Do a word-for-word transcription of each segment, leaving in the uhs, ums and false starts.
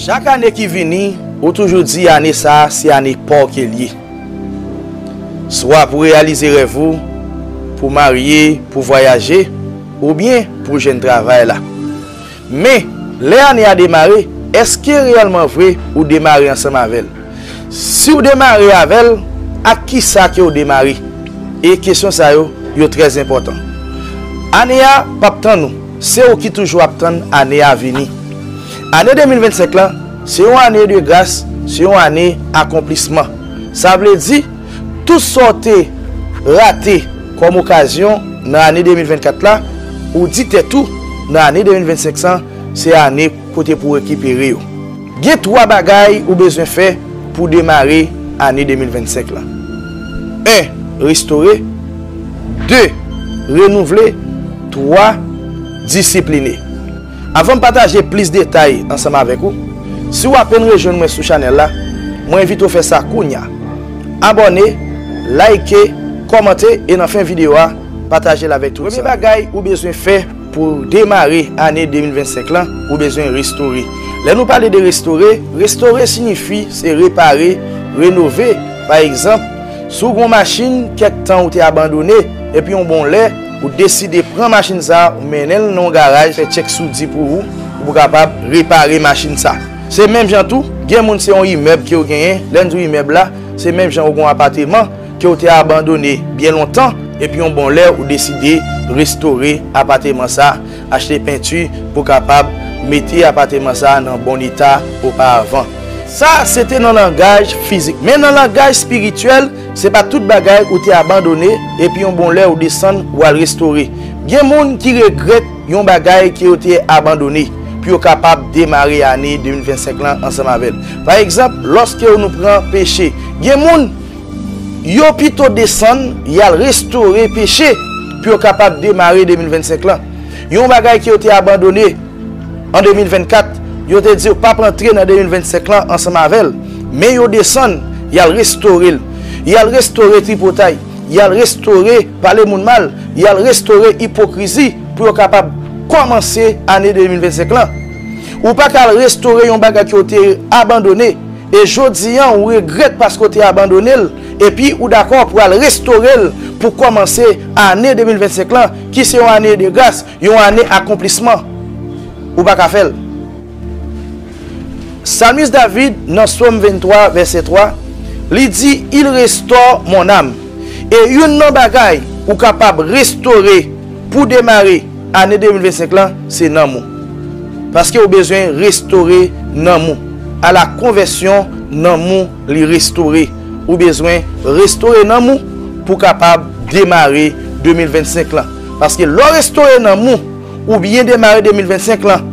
Chak ane ki vini, ou toujou di ane sa a se ane pa w ke l ye. Swa pou reyalize rèv ou, pou marye, pou vwayaje, oubyen pou jwenn travay la. Men, lè ane a demare, èske reyèlman vre ou demare ansanm avè l? Si w demare avè l, ak kisa ke w demare? E kesyon sa yo, yo trè enpòtan. Ane a p ap tann ou, se ou ki toujou ap tann ane a vini. Ane de mil vennsenk lan, se yon ane de gras, se yon ane akonplisman. Sa vle di, tout sa w te rate kòm okazyon nan ane de mil vennkat la, ou di tèt ou, nan ane de mil vennsenk sa, se ane kote pou w rekipere yo. Gen twa bagay ou bezwen fè pou w demare ane de mil vennsenk lan. En, restore. De, renouvle. Twa, disipline. Avan m pataje plis detay ansanm avèk ou, si w apenn rejwenn mwen sou chanèl la, mwen envite w fè sa kounye a. Abòne, like, kòmante e nan fen videyo a, pataje l avèk tout sa. Premye bagay ou bezwen fè pou demare ane de mil vennsenk lan, ou bezwen restore. Lè nou pale de restore, restore siyifi se repare, renove. Pa egzanp, si w gen yon machin kèk tan ou te abandone, epi yon bon lè, ou deside pran machin sa a, ou mennen l nan yon garaj, fè tchèk sou di pou ou, pou w kapab repare machin sa a. Se menm jan tou, gen moun se yon imèb ke w genyen, lè n di w imèb la, se menm jan ou gen yon apateman ke w te abandone byen lontan, epi yon bon lè ou deside restore apateman sa a, achte penti pou w kapab mete apateman sa a nan bon eta oparavan. Sa, se te nan langaj fizik. Men nan langaj espirityèl, se pa tout bagay ou te abandone, epi yon bon lè ou desann, ou al restore. Gen moun ki regrèt yon bagay ke yo te abandone, pou yo kapab demare ane de mil vennsenk lan ansanm avè l. Pa egzanp, lòske nou pran peche, gen moun, yo pito desann, y al restore peche, pou yo kapab demare de mil vennsenk lan. Yon bagay ke yo te abandone an de mil vennkat, yo te di yo p ap antre nan de mil vennsenk lan ansanm avè l. Men yo desann, y al restore l. Y al restore tripotay. Y al restore pale moun mal. Y al restore ipokrizi pou yo kapab kòmanse ane de mil vennsenk lan. Ou pa ka al restore yon bagay ke w te abandone, e jodi an ou regrèt paske w te abandone l, epi ou dakò pou al restore l pou kòmanse ane de mil vennsenk lan, ki se yon ane de gras, yon ane akonplisman. Ou pa ka fè l. Salmis David, nan Sòm venntwa, vèsè twa, li di, "Il restaure mon âme." E youn nan bagay ou kapab restore pou demare ane de mil vennsenk lan, se nanm ou. Paske ou bezwen restore nanm ou. A la konvèsyon, nanm ou, li restore. Ou bezwen restore nanm ou pou kapab demare de mil vennsenk lan. Paske lè w restore nanm ou, ou byen demare de mil vennsenk lan,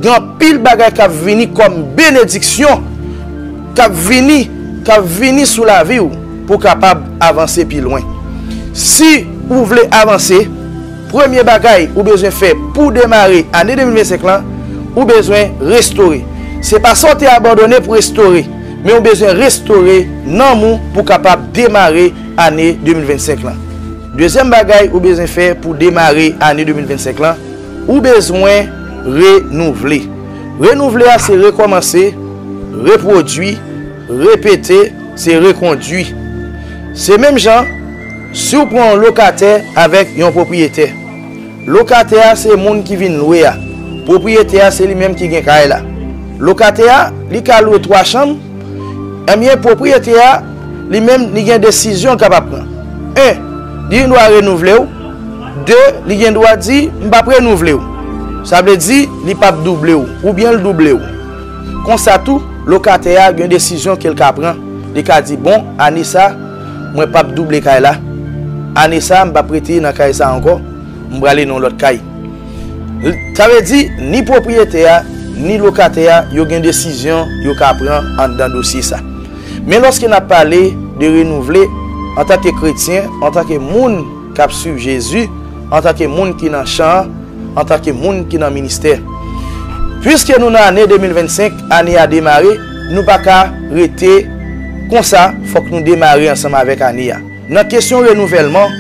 gen anpil bagay k ap vini kòm benediksyon, k ap vini, k ap vini sou lavi w pou w kapab avanse pi lwen. Si ou vle avanse, premye bagay ou bezwen fè pou w demare ane de mil vennsenk lan, ou bezwen restore. Se pa sa w te abandone pou restore, men ou bezwen restore nanm ou pou w kapab demare ane de mil vennsenk lan. Dezyèm bagay ou bezwen fè pou demare ane de mil vennsenk lan, ou bezwen renouvle. Renouvle a se rekòmanse, repwodui, repete, se rekondui. Se menm jan, si w pran yon lokatè avèk yon pwopriyetè. Lokatè a se moun ki vin lwe a. Pwopriyetè a se li menm ki gen kay la. Lokatè a, li ka lwe twa chanm, Ebyen, pwopriyetè a, li menm, li gen desizyon l kapab pran. En, li gen dwa renouvle w. De, li gen dwa di, "M p ap renouvle w." Sa vle di, li p ap double w, oubyen l double w. Konsa tou, lokatè a gen desizyon ke l ka pran. Li ka di, "Bon, ane sa, mwen p ap double kay la. Ane sa, m p ap rete nan kay sa ankò. M prale nan yon lòt kay." Sa vle di, ni pwopriyetè a, ni lokatè a, yo gen desizyon yo ka pran anndan dosye sa. Men lòske n ap pale de renouvle, antanke kretyen, antanke moun k ap swiv Jezi, antanke moun ki nan chan an, antanke moun ki nan ministè. Piske nou nan ane de mil vennsenk, ane a demare, nou pa ka rete konsa, fòk nou demare ansanm avèk ane a. Nan kesyon renouvèlman,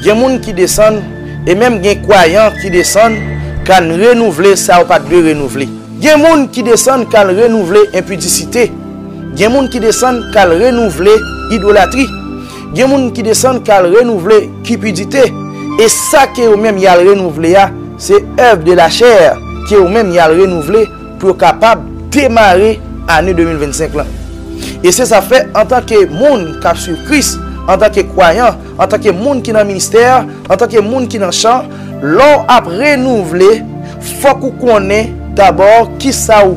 gen moun ki desann, e menm gen kwayan ki desann, k al renouvle sa yo pa t dwe renouvle. Gen moun ki desann k al renouvle enpidisite. Gen moun ki desann k al renouvle idolatri. Gen moun ki desann k al renouvle kipidite. E sa ke yo menm y al renouvle a, se èv de lachè ke yo menm y al renouvle pou yo kapab demare ane de mil vennsenk lan. E se sa fè, antanke moun k ap swiv Kris, antanke kwayan, antanke moun ki nan ministè, antanke moun ki nan chan, lè w ap renouvle, fòk ou konnen dabò kisa w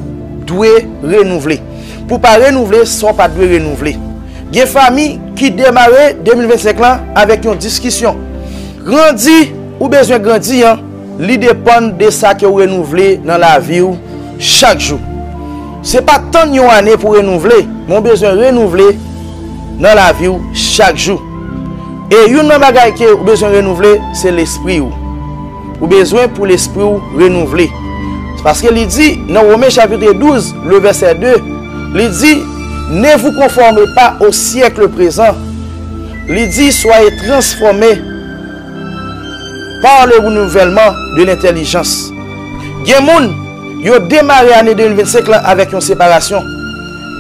dwe renouvle. Pou w pa renouvle sa w pa t dwe renouvle. Gen fanmi ki demare de mil vennsenk lan avèk yon diskisyon. Grandi ou bezwen grandi an, li depann de sa ke w renouvle nan lavi w chak jou. Se pa tann yon ane pou renouvle, men w bezwen renouvle nan lavi w chak jou. E youn nan bagay ke w bezwen renouvle, se lespri w. Ou bezwen pou lespri w renouvle. Paske li di nan Women chapit douz, le vèsè de, li di, Ne vous conformez pas au siècle présent. Li di, Soyez transformés par le renouvellement de l'intelligence. Gen moun, yo demare ane de mil vennsenk lan avèk yon separasyon.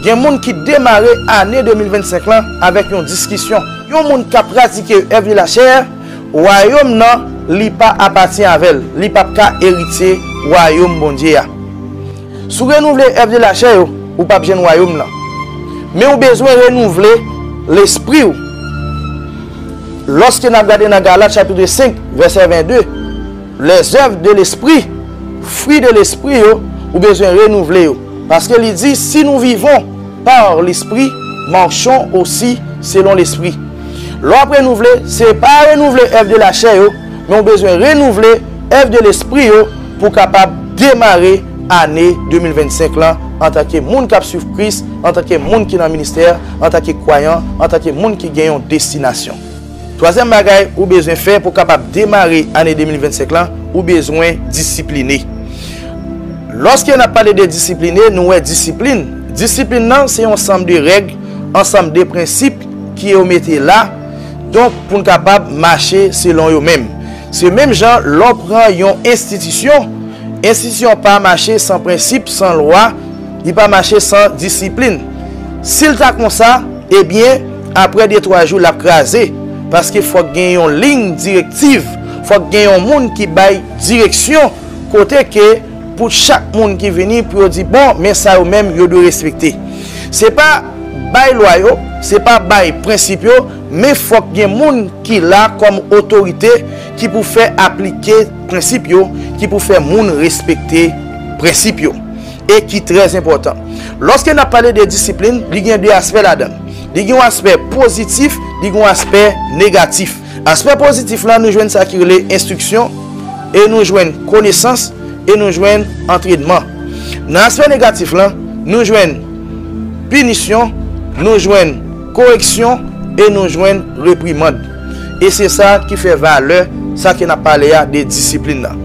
Gen moun ki demare ane de mil vennsenk lan avèk yon diskisyon. Yon moun k ap pratike èv de lachè, wayòm nan, li pa apatyen avè l. Li p ap ka eritye wayòm Bondye a. Si w renouvle èv de lachè yo, ou p ap jwenn wayòm nan. Men w bezwen renouvle lespri w. Lòske n ap gade nan Galat chapit senk, vèsè vennde, les œuvres de l'esprit, fwi de lespri yo, ou bezwen renouvle yo. Paske li di, Si nous vivons par l'esprit, marchons aussi selon l'esprit. Lè w ap renouvle, se pa renouvle èv de lachè yo, men w bezwen renouvle èv de lespri yo pou w kapab demare ane de mil vennsenk lan antanke moun k ap swiv Kris, antanke moun ki nan ministè, antanke kwayan, antanke moun ki gen yon destinasyon. Twazyèm bagay ou bezwen fè pou w kapab demare ane de mil vennsenk lan, ou bezwen disipline. Lòske n ap pale de disipline, nou wè disiplin. Disiplin nan se yon ansanm de règ, ansanm de prensip ki yo mete la, donk pou n kapab mache selon yo menm. Se menm jan lè w pran yon enstitisyon, enstitisyon pa mache san prensip, san lwa, li pa mache san disiplin. Si l ta konsa, ebyen, apre de twa jou, l ap kraze, paske fòk gen yon liy direktiv, fòk gen yon moun ki bay direksyon, kote ke pou chak moun ki vini, pou yo di, bon, men sa yo menm, yo dwe respekte. Se pa bay lwa yo, se pa bay prensip yo, men fòk gen moun ki la kòm otorite ki pou fè aplike prensip yo, ki pou fè moun respekte prensip yo, e ki trè enpòtan. Lòske n ap pale de disiplin, li gen de aspè ladan l. Li gen yon aspè pozitif, li gen yon aspè negatif. Aspè pozitif lan, nou jwenn sa ki rele enstriksyon, e nou jwenn konesans, e nou jwenn antrenman. Nan aspè negatif lan, nou jwenn pinisyon, nou jwenn koreksyon, e nou jwenn reprimand. E se sa ki fè valè sa ke n ap pale a de disiplin nan.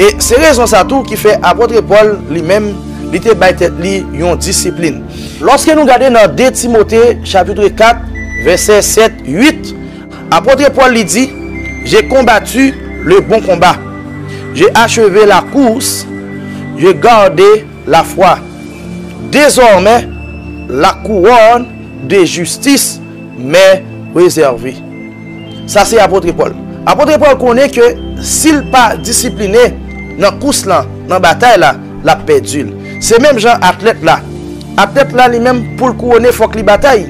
E se rezon sa tou ki fè apot Pòl li menm, li te bay tèt li yon disiplin. Lòske nou gade nan de Timote chapit kat, vèsè sèt, uit, apot Pòl li di, J'ai combattu le bon combat, j'ai achevé la course, j'ai gardé la foi. Désormais, la couronne de justice m'est réservée. Sa se apot Pòl. Apot Pòl konnen ke si l pa disipline nan kous lan, nan batay la, l ap pèdi l. Se menm jan atlèt la. Atlèt la li menm pou l kouwone fòk li batay.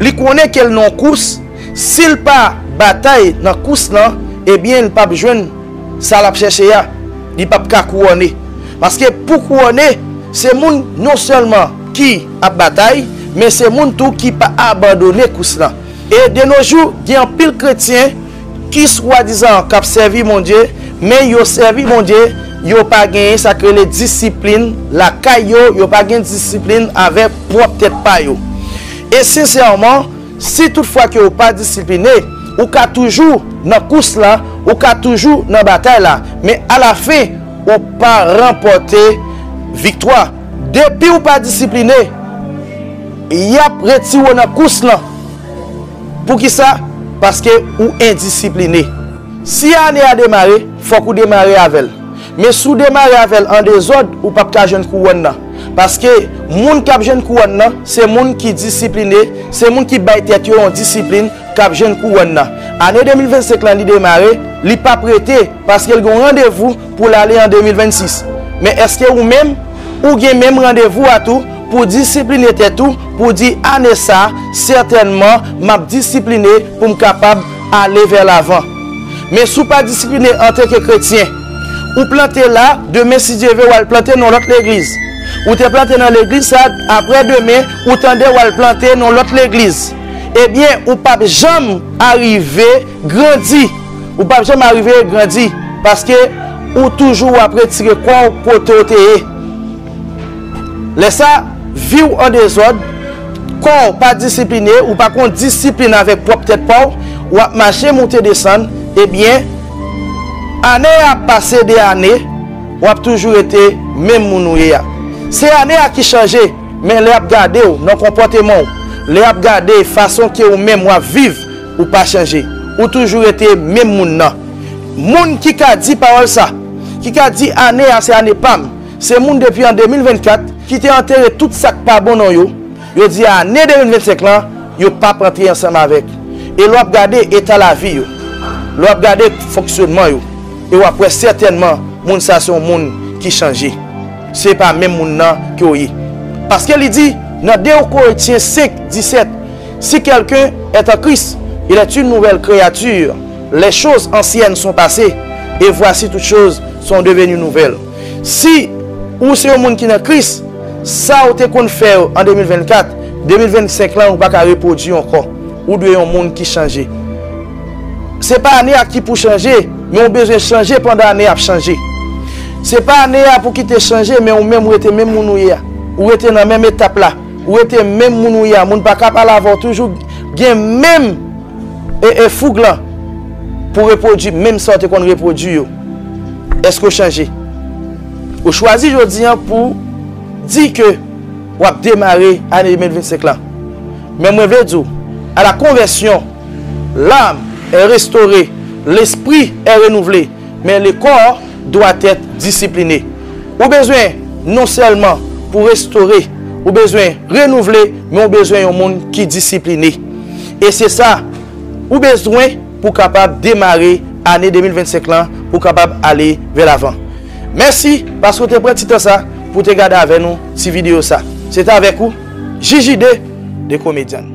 Li konnen ke l nan yon kous, si l pa batay nan kous lan, ebyen l p ap jwenn sa l ap chèche a, li p ap ka kouwone. Paske pou kouwone, se moun non sèlman ki ap batay, men se moun tou ki pa abandone kous lan. E de nos jours, gen anpil kretyen ki swadizan k ap sèvi Bondye, men yo sèvi Bondye, yo pa genyen sa k rele disiplin lakay yo, yo pa gen disiplin avèk pwòp tèt pa yo. E sensèman, si toutfwa ke ou pa disipline, ou ka toujou nan kous lan, ou ka toujou nan batay la, men alafen, ou pa ranpòte viktwa. Depi ou pa disipline, y ap retire w nan kous lan. Poukisa? Paske ou endisipline. Si ane a demare, fòk ou demare avè l. Men si w demare avè l an dezòd, ou p ap ka jwenn kouwòn nan. Paske moun k ap jwenn kouwòn nan, se moun ki disipline, se moun ki bay tèt yo yon disiplin k ap jwenn kouwòn nan. Ane de mil vennsenk lan li demare, li p ap rete, paske l gen yon randevou pou l ale an de mil vennsis. Men èske ou menm, ou gen menm randevou a tou pou w disipline tèt ou, pou w di, ane sa a, sètènman, m ap disipline pou m kapab ale vè lavan. Men si w pa disipline antanke kretyen, ou plante la, demen, si Dye vle, w al plante nan yon lòt legliz. Ou te plante nan legliz sa, apre demen, ou tande w al plante nan yon lòt legliz. Ebyen, ou p ap janm arive grandi. Ou p ap janm arive grandi, paske ou toujou w ap retire kò w kote w te ye. Lè sa, vi w an dezòd, kò w pa disipline, ou pa konn disiplin avèk pwòp tèt pa w, w ap mache moute desann, ebyen, ane ap pase de ane, w ap toujou rete menm moun ou ye a. Se ane a ki chanje, men lè y ap gade w nan konpòteman w, lè y ap gade fason ke ou menm w ap viv, ou pa chanje. Ou toujou rete menm moun nan. Moun ki ka di pawòl sa, ki ka di ane a se ane pa m, se moun depi an de mil vennkat ki te antere tout sa k pa bon nan yo, yo di ane de mil vennsenk lan, yo p ap antre ansanm avèk. E lè w ap gade eta lavi yo, lè w ap gade fonksyonman yo, e w ap wè sètènman moun sa se yon moun ki chanje. Se pa menm moun nan ke w ye. Paske li di nan de Korentyen senk disèt, si quelqu'un est en Christ, il est une nouvelle créature. Les choses anciennes sont passées, et voici toutes choses sont devenues nouvelles. Si ou se yon moun ki nan Kris, sa ou te konn fè yo an de mil vennkat, de mil vennsenk lan ou pa ka repwodui ankò. Ou dwe yon moun ki chanje. Se pa ane a ki pou chanje, men ou bezwen chanje pandan ane a ap chanje. Se pa ane a pou kite chanje, men ou menm ou rete menm moun ou ye a. Ou rete nan menm etap la. Ou rete menm moun ou ye a. Moun pa ka pale avè w, toujou gen menm e, e foug lan pou repwodui menm sa w te konn repwodui yo. Èske w chanje? Ou chwazi jodi an pou di ke w ap demare ane de mil vennsenk lan. Men mwen vle di w, à la conversion, l'âme est restaurée, l'esprit est renouvelé, mais le corps doit être discipliné. Ou bezwen non sèlman pou restore, ou bezwen renouvle, men ou bezwen yon moun ki disipline. E se sa, ou bezwen pou kapab demare ane de mil vennsenk lan, pou kapab ale vè lavan. Mèsi paske w te pran ti tan sa pou te gade avè nou ti videyo sa. Se te avèk ou, J J D, de Comedian.